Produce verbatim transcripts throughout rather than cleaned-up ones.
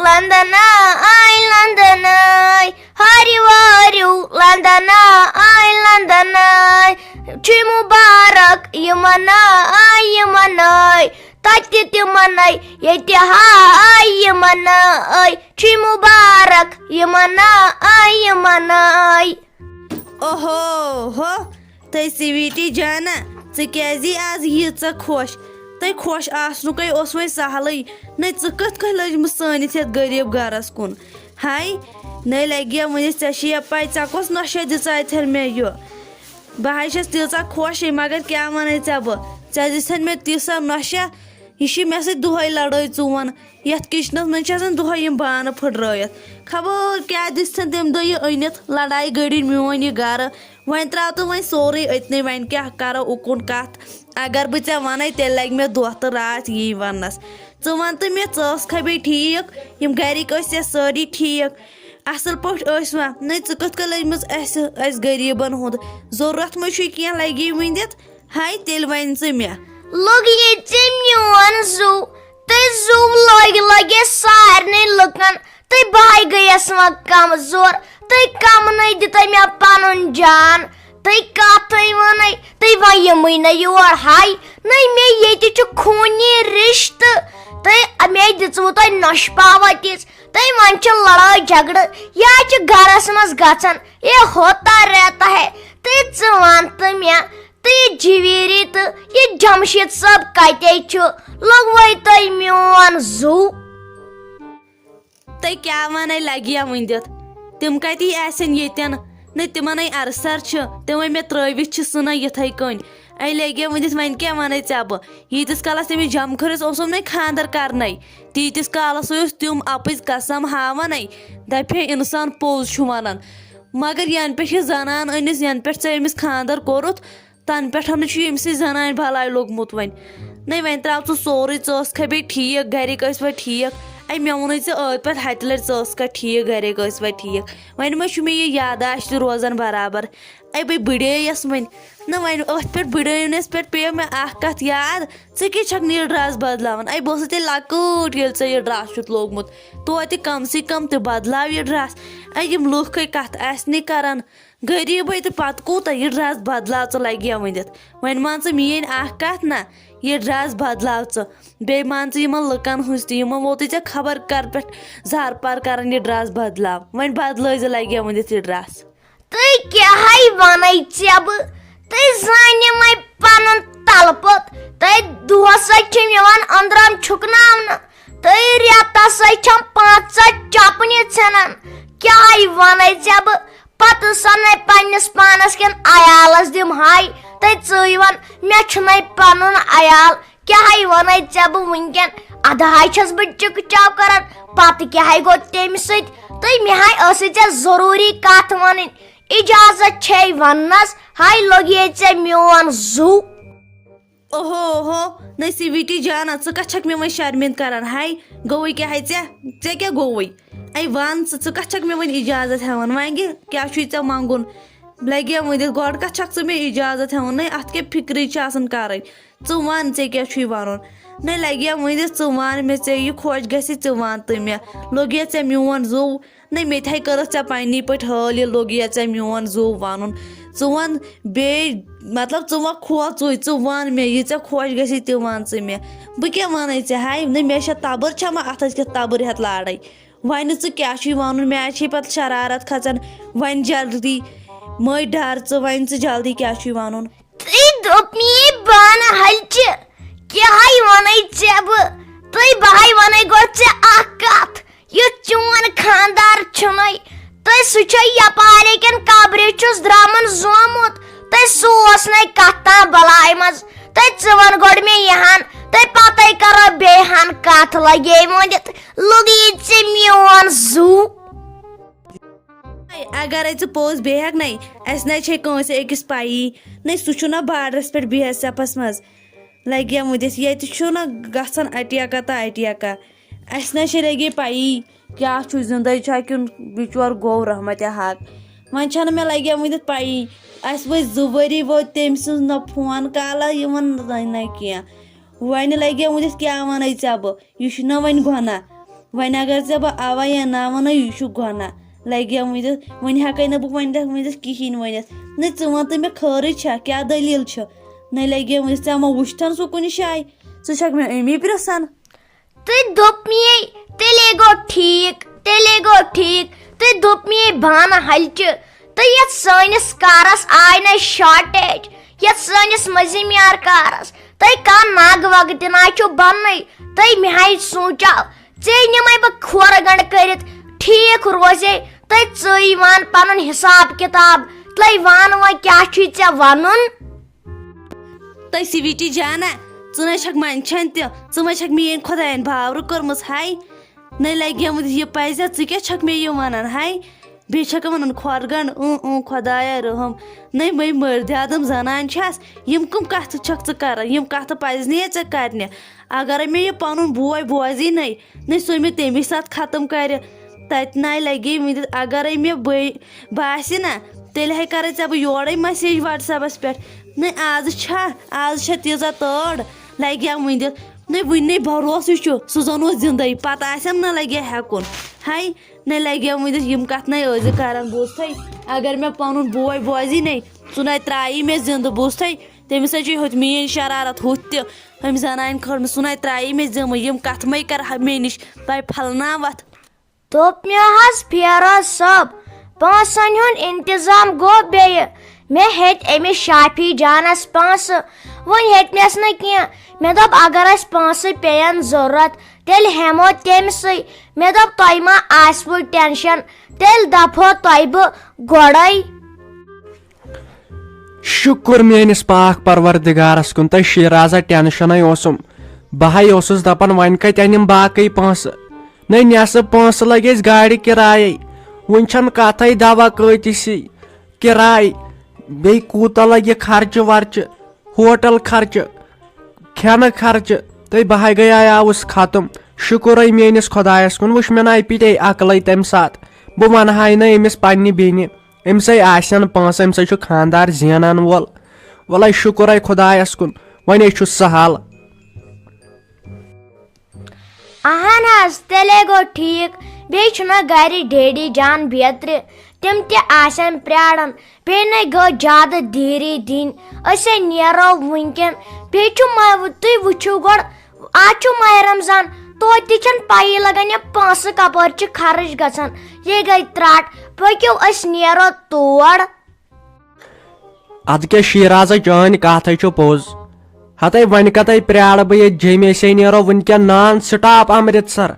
London آے، London آے، ہارِ واریو London آے، London آے۔ چھُے مُبارک یِمن آے، یِمن آے، تتہِ تِمن آے، ییٚتہِ ہا آے، یِمن آے۔ چھُے مُبارک یِمن آے، یِمن آے۔ اوہو ہو، تہٕ سویٹی جانا، ژٕ کیازِ آز ییٖژاہ خۄش؟ تہٕ خۄش آسنُکے اوس وۄنۍ سہلٕے۔ نَے ژٕ کِتھ کٔنۍ لٔجمٕژ سٲنِس یَتھ غریٖب گَرَس کُن؟ ہاے، نَے لَگہِ ؤنِتھ، ژےٚ چھِ یا پَے، ژےٚ کۄس نۄشہِ دِژ اَتھٮ۪ن مےٚ یہِ؟ بہٕ حظ چھَس تیٖژاہ خۄشٕے، مگر کیٛاہ وَنَے ژےٚ بہٕ؟ ژےٚ دِژھَن مےٚ تیٖژاہ نۄشہِ، یہِ چھِ مےٚ سۭتۍ دۄہَے لَڑٲے ژوٗوَن۔ یَتھ کِچنَس منٛز چھِ آسان دۄہَے یِم بانہٕ پھٕٹرٲیِتھ۔ خبر کیٛاہ دِژھَن تَمہِ دۄہ یہِ أنِتھ، لڑایہِ گٔڑِنۍ میون یہِ گرٕ۔ وۄنۍ ترٛاو تہٕ وۄنۍ سورُے أتنٕے، وۄنۍ کیٛاہ کرو اُکُن کتھ؟ اگر بہٕ ژےٚ وَنے، تیٚلہِ لگہِ مےٚ دۄہ تہٕ راتھ یی وننس۔ ژٕ وَن تہٕ مےٚ، ژٕ ٲسکھا بیٚیہِ ٹھیٖک؟ یِم گرِکۍ ٲسیا سٲری ٹھیٖک؟ اصل پٲٹھۍ ٲسوا؟ نَے ژٕ کِتھ کٔنۍ لٔجمٕژ اَسہِ، اَسہِ غریٖبن ہُنٛد؟ ضروٗرت ما چھُے کینٛہہ، لگی ؤنِتھ؟ ہاے، تیٚلہِ وَن ژٕ مےٚ۔ لوٚگ ییٚتہِ میون زُو، تہٕ زُو لٲگۍ لٲگۍ سارنٕے لُکن، تہٕ بہٕ ہاے گٔیَس وۄنۍ کمزور، تہٕ کمنٕے دیُت مےٚ پنُن جان، تہٕ کتھٕے وَنے، تہٕ وۄنۍ یِمٕے نہٕ یور ہاے، نَے مےٚ ییٚتہِ چھُ خوٗنی رِشتہٕ، تہٕ مےٚ دِژوٕ تۄہہِ نۄشہِ پاوَتِس، تہٕ وۄنۍ چھِ لڑٲے جھگڑٕ، یا چھِ گرس منٛز گژھان، یہ ہوتا رہتا ہے، تہٕ ژٕ وَن تہٕ مےٚ، تہٕ یہِ جویری تہٕ یہِ جمشید صٲب کتے چھُ؟ لوٚگوَے تۄہہِ میون زُو۔ تہٕ کیٛاہ وَنے لگیا ؤنِتھ؟ تِم کتی آسن ییٚتٮ۪ن؟ نہ تِمن ہے ارسر چھِ، تِمے مےٚ ترٲوِتھ چھِ سُنان یِتھے کٔنۍ۔ اے لگیا ؤنِتھ، وۄنۍ کیٛاہ وَنے ژےٚ بہٕ؟ ییٖتِس کالس تٔمِس جمخٲرِس اوسُم نَے خانٛدر کرنَے، تیٖتِس کالس اوس تِم اَپٕز قسم ہاوان اے، دپہِ ہے انسان پوٚز چھُ ونان۔ مگر ینہٕ پٮ۪ٹھ یہِ زنان أنِس، ینہٕ پٮ۪ٹھ ژےٚ أمِس خانٛدر کوٚرُتھ، تَنہٕ پٮ۪ٹھ چھُ ییٚمہِ سۭتۍ زنانہِ بلاے لوٚگمُت وۄنۍ۔ نَے وۄنۍ ترٛاو ژٕ سورُے، ژٕ ٲسکھا بیٚیہِ ٹھیٖک، گرِکۍ ٲسوا ٹھیٖک؟ اے مےٚ ووٚنُے ژےٚ ٲدۍ پٮ۪ٹھ ہتہِ لٹہِ، ژٕ ٲسکھا ٹھیٖک، گرِکۍ ٲسوا ٹھیٖک؟ وۄنۍ ما چھُ مےٚ یہِ یاداشت تہِ روزان برابر؟ اے بہٕ بٕڈییَس وۄنۍ۔ نہ وۄنۍ أتھۍ پٮ۪ٹھ بٕڈٲونَس پٮ۪ٹھ پیٚیو مےٚ اکھ کتھ یاد، ژٕ کیٛاہ چھکھ نہٕ یہِ ڈرس بدلاوان؟ اے بہٕ ٲسٕس تیٚلہِ لۄکٕٹ ییٚلہِ ژےٚ یہِ ڈرس چھُتھ لوگمُت، توتہِ کم سے کم تہِ بدلاو یہِ ڈرس۔ اے یِم لُکھ ہے کتھ آسہِ نہٕ کران، غریٖبٕے تہٕ پتہٕ کوٗتاہ یہِ ڈرس بدلاو ژٕ لگیا ؤنِتھ۔ وۄنۍ مان ژٕ میٲنۍ اکھ کتھ نہ، یہِ ڈرس بدلاو ژٕ۔ بیٚیہِ مان ژٕ یِمن لُکن ہٕنٛز تہِ، یِمو ووتُے ژےٚ خبر کر پٮ۪ٹھ زار پار کران یہِ ڈرس بدلاو۔ وۄنۍ بدلٲے زِ لگیا ؤنِتھ یہِ ڈرس۔ تُہۍ کیٛاہ ہے وَنَے ژےٚ بہٕ؟ تُہۍ زٲنِو مَے پَنُن تَلہٕ پوٚت۔ تُہۍ دۄہَس سۭتۍ چھِم یِوان أنٛدرَم چھُکناونہٕ۔ تُہۍ رٮ۪تَس سۭتۍ چھَم پانٛژھ ژَتھ چَپنہِ ژھٮ۪نان۔ کیٛاہ ہے وَنَے ژےٚ بہٕ؟ پَتہٕ سَنَے پنٛنِس پانَس کٮ۪ن عیالَس دِمہٕ ہاے۔ تُہۍ ژٕے وَن، مےٚ چھُنَے پَنُن عیال۔ کیٛاہ ہے وَنَے ژےٚ بہٕ وٕنکٮ۪ن؟ اَدٕ ہاے چھَس بہٕ چِکہٕ چاو کَران، پَتہٕ کیٛاہ ہے گوٚو تَمہِ سۭتۍ؟ تُہۍ مےٚ ہاے ٲسٕے ژےٚ ضروٗری کَتھ وَنٕنۍ۔ اِجازت چھے وَننَس، ہاے لوٚگ یے ژےٚ میون زُو۔ اوہو اوہو، نہ سویٹی جانا، ژٕ کَتھ چھَکھ مےٚ وۄنۍ شرمِنٛد کَران؟ ہاے، گوٚوُے کیٛاہ ہے ژےٚ؟ ژےٚ کیٛاہ گوٚوُے؟ اَے وَن ژٕ، ژٕ کَتھ چھَکھ مےٚ وۄنۍ اِجازت ہٮ۪وان؟ وۄنۍ کیٛاہ، کیٛاہ چھُے ژےٚ منٛگُن؟ لَگیا ؤنِتھ، گۄڈٕ کَتھ چھَکھ ژٕ مےٚ اِجازت ہٮ۪وان؟ نَے، اَتھ کیٛاہ فِکرٕے چھِ آسان کَرٕنۍ؟ ژٕ وَن، ژےٚ کیٛاہ چھُے وَنُن؟ نَے لَگیا ؤنِتھ، ژٕ وَن مےٚ، ژےٚ یہِ خۄش گژھِ، ژٕ وَن تہٕ مےٚ۔ لوٚگیا ژےٚ میون زُو؟ نَے، مےٚ تہِ ہے کٔرٕتھ ژےٚ پنٛنی پٲٹھۍ حٲل، یہِ لوٚگیا ژےٚ میون زُو وَنُن؟ ژٕ وَن بیٚیہِ، مطلب، ژٕ وَن کھوژُے، ژٕ وَن مےٚ، یہِ ژےٚ خۄش گژھی، تہِ وَن ژٕ مےٚ۔ بہٕ کیٛاہ وَنَے ژےٚ؟ ہاے، نَے، مےٚ چھےٚ تَبٕر چھےٚ ما اَتھَس کٮ۪تھ تَبٕر ہٮ۪تھ لارٕے؟ وۄنۍ ژٕ کیٛاہ چھُے وَنُن؟ مےٚ چھے پَتہٕ شرارت کھژان۔ وۄنۍ جلدی، مٔے ڈر ژٕ، وۄنۍ ژٕ جلدی کیٛاہ چھُے وَنُن؟ تہٕ دوٚپ مےٚ، یہِ بانہٕ ہلچہِ، کیٛاہ ہے وَنَے ژےٚ بہٕ؟ تہٕ بہٕ ہے وَنَے گۄڈٕ ژےٚ اَکھ کَتھ، یُتھ چون خانٛدار چھُنَے، تہٕ سُہ چھُ یَپارِ کٮ۪ن قبرِ چھُس درٛامُن زومُت، تہٕ سُہ اوس نَے کَتھ تام بَلاے منٛز۔ تہٕ ژٕ وَن گۄڈٕ مےٚ یہِ ہَن، تہٕ پَتَے کَرو بیٚیہِ ہَن کَتھ۔ لَگے ؤنِتھ، لوٚگ یہِ ژےٚ میون زُو۔ اگرے ژٕ پوٚز بیٚہکھ نے، اسہِ نے چھے کٲنٛسہِ أکِس پَیی، نے سُہ چھُنہ بارڈرس پٮ۪ٹھ بی ایس ایفس منٛز۔ لگیا وُنہِ دِتھ، ییٚتہِ چھُنہ گژھان اٹیکا تہٕ اٹیکا۔ اسہِ نے چھے لگے پَیی، کیٛاہ چھُ زندے چھا کِنہٕ بِچور گوٚو رحمتِ حق۔ وۄنۍ چھَنہٕ مےٚ لگیا وُنہِ دِتھ پَیی۔ اسہِ وٲتۍ زٕ ؤری وٲتۍ تٔمۍ سٕنٛز نہ فون کالا یِوان، نہ، نہ کینٛہہ۔ وۄنۍ لگیا وُنہِ دِتھ، کیٛاہ وَنے ژےٚ بہٕ؟ یہِ چھُنہ وۄنۍ گۄناہ۔ وۄنۍ اگر ژےٚ بہٕ اوا یا نہ ونو، یہِ چھُ گۄناہ۔ لگیا ؤنِتھ، وۄنۍ ہٮ۪کے نہٕ بہٕ وۄنۍ تتھ ؤنِتھ کِہینۍ ؤنِتھ۔ نہ ژٕ ون تہٕ مےٚ خٲرٕے چھا، کیٛاہ دٔلیٖل چھِ؟ نہ لگیا ؤنِتھ، ژےٚ ما وُچھتھن سُہ کُنہِ جایہِ؟ ژٕ چھکھ مےٚ أمی پرژھان؟ تہٕ دوٚپ مے، تیٚلے گوٚو ٹھیٖک، تیٚلے گوٚو ٹھیٖک۔ تہٕ دوٚپ مے بانہٕ ہلچہِ، تہٕ یتھ سٲنِس کارس آے نہٕ شارٹیج، یتھ سٲنِس مٔنٛزِم یار کارس۔ تہٕ کانٛہہ نگ وگ تہِ نہ چھُ بننٕے۔ تہٕ مےٚ ہاے سوٗنٛچاو، ژےٚ نِمَے بہٕ کھورٕ گنٛڈ کٔرِتھ، ٹھیٖک روزے۔ تہٕ ژٕے وَن پنُن حساب کِتاب، تہٕ وَن وۄنۍ کیٛاہ چھُے ژےٚ وَنُن؟ تہٕ سویٹی جانا، ژٕ نَے چھَکھ منٛدچھان تہِ، ژٕ ما چھَکھ میٛٲنۍ خۄدایَن باورٕ کٔرمٕژ ہاے؟ نَے لَگیمٕژ یہِ پَزِ، ژٕ کیٛاہ چھَکھ مےٚ یہِ وَنان ہاے؟ بیٚیہِ چھَکھ وَنان کھۄر گنٛڈ، اۭں اۭں خۄدایا رحم، نَے مَے مٔردِ آدم زنان چھَس، یِم کٕم کَتھٕ چھَکھ ژٕ کَران؟ یِم کَتھٕ پَزِ نہٕ یہِ ژےٚ کَرنہِ۔ اگرے مےٚ یہِ پنُن بوے بوزی نے، نے سُہ مےٚ تمی ساتہٕ ختم کرِ۔ تتہِ ناے لگے مےٚ دِتھ، اگرے مےٚ بے باسہِ نا، تیٚلہِ ہے کرے ژےٚ بہٕ یورے message WhatsApp-س پٮ۪ٹھ۔ نے آز چھا، آز چھا تیٖژاہ تٲر لگیا مےٚ دِتھ؟ نے وُنہِ نے بھروسہٕ چھُ، سُہ زن اوس زندے، پتہٕ آسٮ۪م نا لگیا ہٮ۪کُن۔ ہے، نے لگیا مےٚ دِتھ، یِم کتھ نے ٲسۍ زِ کران، بوٗزتھے؟ اگر مےٚ پنُن بوے بوزی نے، سُہ نے ترایی مےٚ زندٕ، بوٗزتھے؟ تٔمِس حظ چھِ ہُتھ میٛٲنۍ شرارت ہُتھ تہِ۔ أمۍ زنانہِ کھٲر مےٚ سُہ نَے ترٛایی مےٚ ذِمہٕ، یِم کَتھ مَے کَرٕ ہا مےٚ نِش، تۄہہِ پھلناوَتھ۔ دوٚپ مےٚ حظ فیروز صٲب، پونٛسَن ہُنٛد اِنتظام گوٚو بیٚیہِ۔ مےٚ ہیٚتۍ أمِس شافی جانَس پونٛسہٕ۔ وۄنۍ ہیٚتۍ مےٚس نہٕ کینٛہہ۔ مےٚ دوٚپ اگر اَسہِ پونٛسہٕ پیٚیَن ضوٚرَتھ، تیٚلہِ ہٮ۪مو تٔمۍ سٕے۔ مےٚ دوٚپ تۄہہِ ما آسِوٕ ٹٮ۪نشَن، تیٚلہِ دَپہو تۄہہِ بہٕ گۄڈَے۔ شُکُر میٲنِس پاک پروردگارس کُن، تۄہہِ شیرازا ٹینشنے اوسُم۔ بہٕ ہاے اوسُس دپان وۄنۍ کتہِ انِم باقٕے پونٛسہٕ۔ نٔے نٮ۪صٕف پونٛسہٕ لگہِ اَسہِ گاڑِ کرایے۔ وُنہِ چھنہٕ کتھے دوا کۭتِس یی کرایہِ، بیٚیہِ کوٗتاہ لگہِ خرچہٕ ورچہٕ، ہوٹل خرچہٕ، کھٮ۪نہٕ خرچہٕ۔ تہٕ بہٕ ہاے گٔیے آوُس ختم۔ شُکُرے میٲنِس خۄدایس کُن، وٕچھ مےٚ ناے پیٖٹے عقلے تمہِ ساتہٕ۔ بہٕ ونہٕ ہاے نہٕ أمِس پننہِ بیٚنہِ۔ أمۍ سٕے آسن پونٛسہٕ، أمۍ سٕے چھُ خانٛدار زینان وول۔ وَلَے شُکُرَے خۄدایَس کُن، وۄنۍ ہے چھُ سہل۔ اہن حظ، تیٚلے گوٚو ٹھیٖک۔ بیٚیہِ چھُنہ گرِ ڈیڈی جان بیترِ، تِم تہِ آسن پرٛاران۔ بیٚیہِ نے گوٚو زیادٕ دیٖری دِنۍ، أسے نیرو وٕنکٮ۪ن۔ بیٚیہِ چھُ مہ-، تُہۍ وٕچھِو گۄڈٕ، آز چھُ ماہِ رمضان، توتہِ تہِ چھَنہٕ پَیی لَگان یِم پونٛسہٕ کَپٲرۍ چھِ خرٕچ گژھان۔ یے گٔے ترٛٹھ، پٔکِو أسۍ نیرو تور۔ اَدٕ کیٛاہ شیٖرازا، چٲنۍ کَتھ ہے چھِ پوٚز۔ ہَتَے وۄنۍ کَتَے پرٛارٕ بہٕ ییٚتہِ جیٚمۍ، أسے نیرو وٕنکٮ۪ن نان سٹاپ امرتسر۔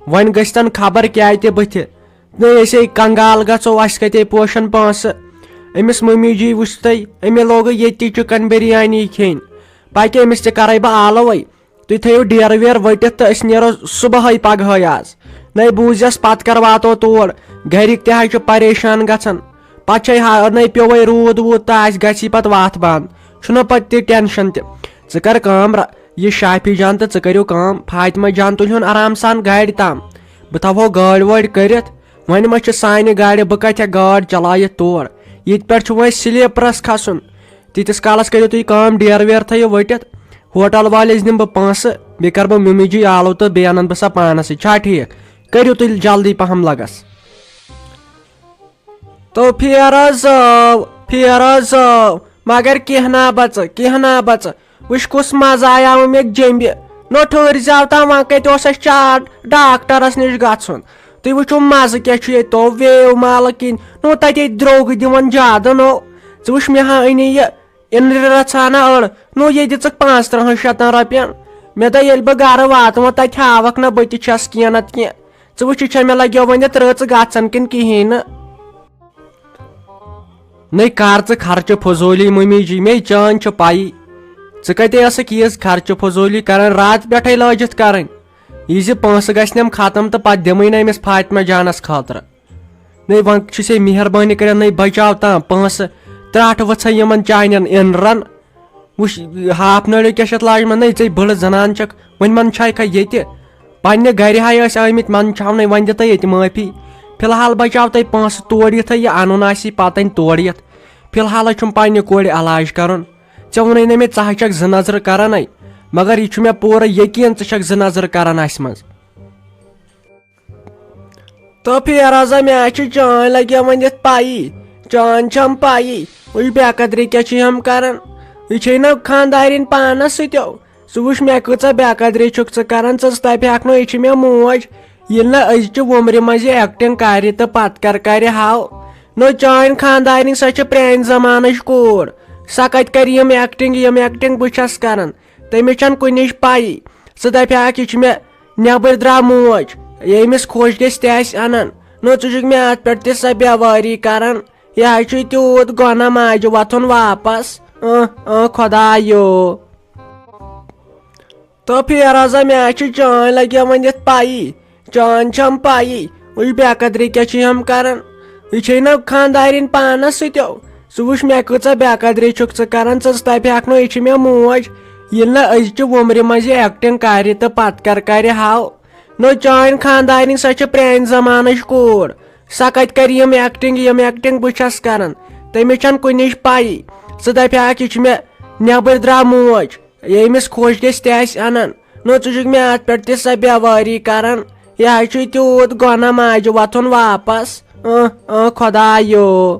وۄنۍ گٔژھتَن خبر کیٛاہ تہِ بٕتھِ۔ نہ أسے کنگال گژھو، اَسہِ کَتے پوشَن پونٛسہٕ؟ أمِس مٔمی جی وٕچھ تۄہہِ، أمۍ لوگُے ییٚتہِ تہِ چِکن بِریانی کھیٚنۍ۔ پَکہِ أمِس تہِ کَرَے بہٕ آلوَے۔ تُہۍ تھٲیِو ڈیرٕ ویرٕ ؤٹِتھ تہٕ أسۍ نیرو صُبحٲے پگہٲے آز۔ نَے بوٗزٮ۪س، پَتہٕ کر واتو تور؟ گرِکۍ تہِ حظ چھِ پریشان گژھان۔ پَتہٕ چھے ہا-، نَے پیوٚوُے روٗد ووٗد تہٕ اَسہِ گژھی پَتہٕ وَتھ بنٛد۔ چھُنہ پَتہٕ تہِ ٹٮ۪نشَن تہِ۔ ژٕ کر کٲم، ر-، یہِ شافی جان تہٕ ژٕ کٔرِو کٲم، فاطمہ جان تُلہُن آرام سان گاڑِ تام۔ بہٕ تھاوہو گٲڑۍ وٲڑۍ کٔرِتھ۔ وۄنۍ ما چھِ سانہِ گاڑِ، بہٕ کَتہِ ہٮ۪کہٕ گٲڑۍ چلٲیِتھ تور؟ ییٚتہِ پٮ۪ٹھ چھُ وۄنۍ سِلیپرَس کھسُن۔ تیٖتِس کالَس کٔرِو تُہۍ کٲم، ڈیرٕ ویرٕ تھٲیِو ؤٹِتھ۔ ہوٹل وٲلِس دِمہٕ بہٕ پونٛسہٕ، بیٚیہِ کَرٕ بہٕ مُمِجی آلو تہٕ بیٚیہِ اَنَن بہٕ سۄ پانَس سۭتۍ۔ چھا ٹھیٖک؟ کٔرِو تُہۍ جلدی پَہَم لَگَس۔ تو فیروز صٲب، فیروز صٲب، مگر کینٛہہ نا بَژٕ، کینٛہہ نا بَژٕ۔ وٕچھ کُس مَزٕ آیاو مےٚ جیٚمبہِ۔ نو ٹھٔہرۍ زیو تام، وۄنۍ کَتہِ اوس اَسہِ چار ڈاکٹرَس نِش گژھُن؟ تُہۍ وٕچھِو مَزٕ کیٛاہ چھُ ییٚتہِ، تو ویو مالہٕ کِنۍ۔ نو تَتے درٛوگ دِوان زیادٕ نو۔ ژٕ وٕچھ مےٚ ہا أنی یہِ اِنرِ رژھانا أڑ، نو یہِ دِژٕکھ پانٛژترٕٛہَن شیٚتَن رۄپیَن۔ مےٚ دوٚپ ییٚلہِ بہٕ گَرٕ واتہٕ وۄنۍ تَتہِ ہاوَکھ نہ بہٕ تہِ چھَس کینٛہہ نَتہٕ کینٛہہ۔ ژٕ وٕچھ یہِ چھا مےٚ لَگیو وۄنۍ اَتھ رٕژ گژھان کِنہٕ کِہیٖنۍ نہٕ۔ نٔے کر ژٕ خرچہٕ فضوٗلی مٔمی جی، مے چٲنۍ چھِ پَیی۔ ژٕ کَتے ٲسٕکھ ییٖژ خرچہٕ فضوٗلی کران، راتہٕ پٮ۪ٹھَے لٲجِتھ کرٕنۍ۔ یہِ زِ پونٛسہٕ گژھِ نٮ۪م ختم تہٕ پَتہٕ دِمٕے نہٕ أمِس فاطمہ جانَس خٲطرٕ۔ نٔے وۄنۍ چھُسے مہربٲنی کٔرِتھ نٔے بچاو تام پونٛسہٕ، ترٛٹھ ؤژھے یِمَن چانٮ۪ن اِنرَن۔ وٕچھ، ہاپھ نٲلِو کیٛاہ چھِ اَتھ لاجمَژ؟ نٔے ژٕے بٕڑٕ زنان چھَکھ، وۄنۍ منٛدچھایکھا ییٚتہِ؟ پننہِ گرِ ہاے ٲسۍ آمٕتۍ، منٛدچھاونَے، وۄنۍ دِ تَے ییٚتہِ معٲفی۔ فی الحال بچاو تَے پونٛسہٕ تور یِتھَے، یہِ اَنُن آسی پَتَے تور یِتھ۔ فی الحال چھُم پننہِ کورِ علاج کَرُن۔ ژےٚ ووٚنُے نہ مےٚ ژٕ ہا چھَکھ زٕ نظرٕ کَران اَے، مگر یہِ چھُ مےٚ پوٗرٕ یقیٖن ژٕ چھَکھ زٕ نظرٕ کَران اَسہِ منٛز۔ تو پھیرا سا، مےٚ ہا چھِ چٲنۍ لگے وۄنۍ یتھ پَیی۔ چٲنۍ چھم پَیی، وٕچھ بے قدری کیٛاہ چھِ یِم کران۔ یہِ چھے نہ خانٛدارِنۍ پانس سۭتۍ۔ ژٕ وٕچھ مےٚ کۭژاہ بے قدری چھُکھ ژٕ کران، ژٕ دپہِ ہکھ نہٕ یہِ چھِ مےٚ موج۔ ییٚلہِ نہٕ أزچہِ وُمرِ منٛز یہِ acting کرِ تہٕ پتہٕ کر کرِ ہاو۔ نو چٲنۍ خانٛدارِنۍ، سۄ چھِ پرٛانہِ زمانٕچ کوٗر۔ سۄ کتہِ کرِ یِم acting، یِم acting بہٕ چھس کران؟ تٔمِس چھنہٕ کُنِچ پَیی۔ ژٕ دپہِ ہکھ یہِ چھِ مےٚ نٮ۪بٕرۍ درٛاو موج، ییٚمِس خۄش گژھِ تہِ آسہِ انان۔ نو ژٕ چھُکھ مےٚ اتھ پٮ۪ٹھ تہِ سۄ بیوٲری کران۔ یہِ حظ چھُے تیوٗت گۄناہ ماجہِ وۄتھُن واپس۔ اۭں، اۭں، خۄدایو۔ تو پھیرا سا، مےٚ ہا چھِ چٲنۍ لگے وۄنۍ یتھ پَیی۔ چٲنۍ چھم پَیی، وٕچھ بے قدری کیٛاہ چھِ یِم کران۔ یہِ چھے نہ خانٛدارِنۍ پانس سۭتۍ۔ ژٕ وٕچھ مےٚ کۭژاہ بے قدری چھُکھ ژٕ کران، ژٕ دپہِ ہکھ نہٕ یہِ چھِ مےٚ موج۔ ییٚلہِ نہٕ أزچہِ وُمرِ منٛز یہِ acting کرِ تہٕ پتہٕ کر کرِ ہاو۔ نو چٲنۍ خانٛدارِنۍ، سۄ چھِ پرٛانہِ زمانٕچ کوٗر۔ سۄ کتہِ کرِ یِم acting، یِم acting بہٕ چھس کران؟ تٔمِس چھنہٕ کُنِچ پَیی۔ ژٕ دپہِ ہکھ یہِ چھِ مےٚ نٮ۪بٕرۍ درٛاو موج، ییٚمِس خۄش گژھِ تہِ آسہِ انان۔ نو ژٕ چھُکھ مےٚ اتھ پٮ۪ٹھ تہِ سۄ بیوٲری کران۔ یہِ حظ چھُے تیوٗت گۄناہ ماجہِ وۄتھُن واپس۔ اۭں، اۭں، خۄدایو۔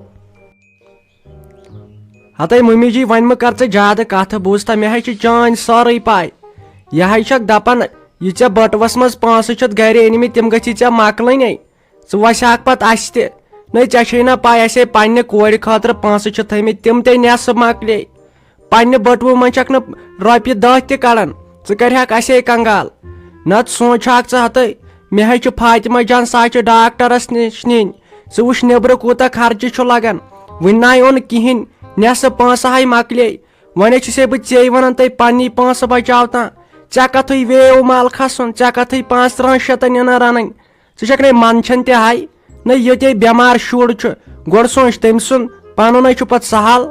ہتے ممی جی، وۄنۍ مہٕ کر ژٕ زیادٕ کتھٕ، بوٗزتھا؟ مےٚ حظ چھِ چٲنۍ سٲرٕے پاے۔ یہِ حظ چھکھ دپان، یہِ ژےٚ بٔٹوس منٛز پونٛسہٕ چھِتھ گرِ أنمٕتۍ، تِم گٔژھی ژےٚ مۄکلٕنۍ۔ ژٕ وسہِ ہاکھ پتہٕ اسہِ تہِ۔ نٔے، ژےٚ چھے نہ پاے، اسے پننہِ کورِ خٲطرٕ پونٛسہٕ چھِ تھٲمٕتۍ، تِم تے نٮ۪صٕف مۄکلے۔ پننہِ بٔٹوٕ منٛز چھکھ نہٕ رۄپیہِ دہ تہِ کڑان، ژٕ کرِ ہکھ اسے کنگال۔ نتہٕ سونٛچ ہاکھ ژٕ ہتے، مےٚ حظ چھِ فاطمہ جان، سۄ حظ چھِ ڈاکٹرس نِش نِنۍ۔ ژٕ وٕچھ نیبرٕ کوٗتاہ خرچہٕ چھُ لگان، وٕنہِ نہ اوٚن کِہینۍ، نٮ۪صٕف پونٛسہٕ ہاے مۄکلے۔ وۄنۍ حظ چھُسے بہٕ ژے ونان، تۄہہِ پننی پونٛسہٕ بچاو تاں۔ ژےٚ کتھٕے ویو مال کھسُن، ژےٚ کتھٕے پانٛژھ تٕرٛہن شیٚتن یِنہٕ رنٕنۍ۔ ژٕ چھکھ نے منٛدچھان تہِ ہاے۔ نہ، ییٚتے بٮ۪مار شُر چھُ، گۄڈٕ سونٛچ تٔمۍ سُنٛد، پنُن ہے چھُ پتہٕ سہل۔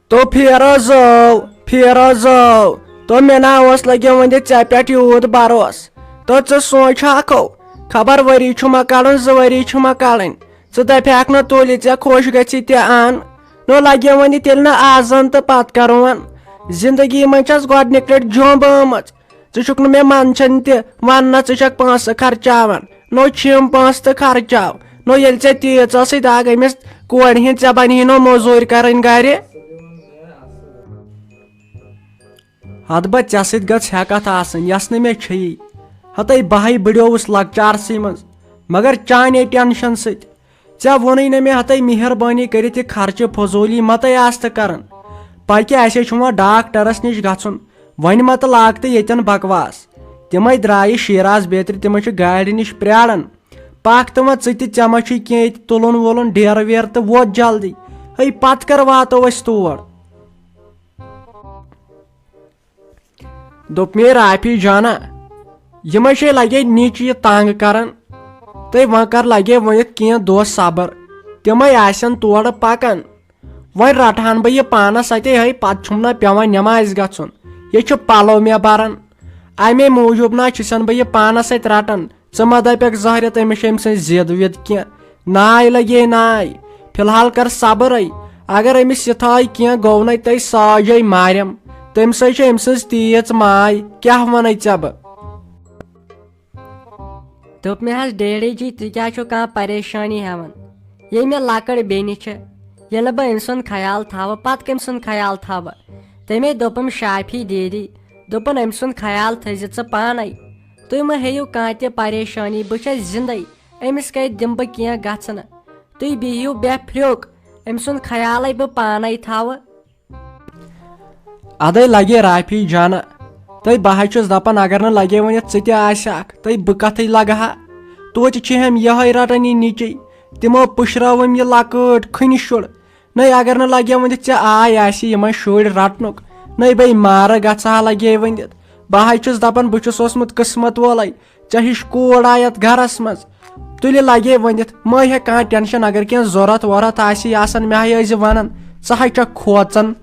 تو پھیرا زٲو، پھیرا زٲو۔ تو مےٚ نا اوس لگیومُت یہِ ژےٚ پٮ۪ٹھ یوٗت بھروسہٕ۔ تو ژٕ سونٛچ ہاکھو، خبر ؤری چھُ مۄکلُن، زٕ ؤری چھِ مۄکلٕنۍ۔ ژٕ دپہِ ہاکھ نہ تُلہِ ژےٚ خۄش گژھِ تہِ ان۔ نو لگیومُت یہِ تیٚلہِ نہ آز زن تہٕ پتہٕ کرون۔ زندگی منٛز چھس گۄڈنِکۍ لٹہِ جوٚمب آمٕژ۔ ژٕ چھُکھ نہٕ مےٚ منٛدچھان تہِ، وَن نہ ژٕ چھَکھ پونٛسہٕ خرچاوان۔ نو چھِم پونٛسہٕ تہٕ خرچاو۔ نو ییٚلہِ ژےٚ تیٖژ ٲسٕے دگ أمِس کورِ ہِنٛز، ژےٚ بَنہِ ہے نو موٚزوٗرۍ کَرٕنۍ گَرِ۔ ہَتہٕ بہ ژےٚ سۭتۍ گٔژھ ہٮ۪کَتھ آسٕنۍ، یۄس نہٕ مےٚ چھیی۔ ہَتَے بہٕے بٕڈیووُس لۄکچارسٕے منٛز، مگر چانے ٹٮ۪نشَن سۭتۍ۔ ژےٚ ووٚنُے نہ مےٚ ہَتَے مہربٲنی کٔرِتھ یہِ خرچہٕ فضوٗلی مَتَے آستہٕ کَران۔ پَکہِ اَسے چھُ وۄنۍ ڈاکٹرَس نِش گژھُن۔ وۄنۍ مَتہٕ لاگ تہٕ ییٚتٮ۪ن بکواس۔ تِمَے درٛایہِ شیراز بیترِ، تِمَے چھِ گاڑِ نِش پرٛاران۔ پَکھ تہٕ وۄنۍ ژٕ تہِ، ژےٚ ما چھُے کینٛہہ ییٚتہِ تُلُن وُلُن، ڈیرٕ ویرٕ، تہٕ ووت جلدی۔ ہے پَتہٕ کَر واتو أسۍ تور؟ دوٚپ مے رافی جانا، یِمے چھے لگے نِچ یہِ تنگ کران، تہٕ وۄنۍ کر لگے ؤنِتھ کینٛہہ دۄہ صبر، تِمے آسن تورٕ پکان۔ وۄنۍ رٹہٕ ہن بہٕ یہِ پانس اتے، ہے پتہٕ چھُم نہ پٮ۪وان نٮ۪مازِ گژھُن، یہِ چھُ پلو مےٚ بران۔ امے موٗجوٗب نہ چھُسن بہٕ یہِ پانس اتہِ رٹان۔ ژٕ مہ دپکھ زہرِ تٔمِس چھِ أمۍ سٕنٛز ضد وِد کینٛہہ۔ ناے لگے ناے۔ فی الحال کر صبرے۔ اگر أمِس یہِ تھایہِ کینٛہہ گوٚو نے تۄہہِ ساجے مارٮ۪م۔ تٔمۍ سٕے چھِ أمۍ سٕنٛز تیٖژ ماے۔ کیٛاہ ونے ژےٚ بہٕ؟ دوٚپ مےٚ حظ، ڈیڈی جی، تُہۍ کیٛاہ چھِو کانٛہہ پریشٲنی ہٮ۪وان؟ ییٚلہِ مےٚ لۄکٕٹ بیٚنہِ چھِ، ییٚلہِ نہٕ بہٕ أمۍ سُنٛد خیال تھاوٕ، پتہٕ کٔمۍ سُنٛد خیال تھاوٕ؟ تٔمے دوٚپُم شافی دیدی، دوٚپُن، أمۍ سُنٛد خیال تھٲیزِ ژٕ پانے۔ تُہۍ مہ ہیٚیِو کانٛہہ تہِ پریشٲنی، بہٕ چھَس زِندَے، أمِس کَتہِ دِمہٕ بہٕ کینٛہہ گژھنہٕ؟ تُہۍ بِہِو بے پھرٛوک، أمۍ سُنٛد خیالَے بہٕ پانَے تھاوٕ۔ اَدَے لَگے رافی جانہ، تہٕ بہٕ حظ چھُس دَپان، اگر نہٕ لَگے وۄنۍ یَتھ ژٕ تہِ آسہِ اَکھ، تہٕ بہٕ کَتھٕے لَگہٕ ہا؟ توتہِ چھِ ہم یِہوٚے رَٹان یہِ نِچی، تِمو پُشراوُم یہِ لۄکۭٹ کھٔنہِ شُر۔ نَے اگر نہٕ لگے ؤنِتھ ژےٚ آے آسہِ یِمن شُرۍ رٹنُک، نَے بے مارٕ گژھٕ ہا لگے ؤنِتھ۔ بہٕ حظ چھُس دپان بہٕ چھُس اوسمُت قٕسمت وولے، ژےٚ ہِش کوٗر آے یتھ گرس منٛز۔ تُلہِ لگے ؤنِتھ، مہ ہےٚ کانٛہہ ٹینشن، اگر کینٛہہ ضروٗرت وۄرت آسہِ یہِ آسن مےٚ ہاے ٲسۍ زِ ونان، ژٕ ہاے چھکھ کھوژان۔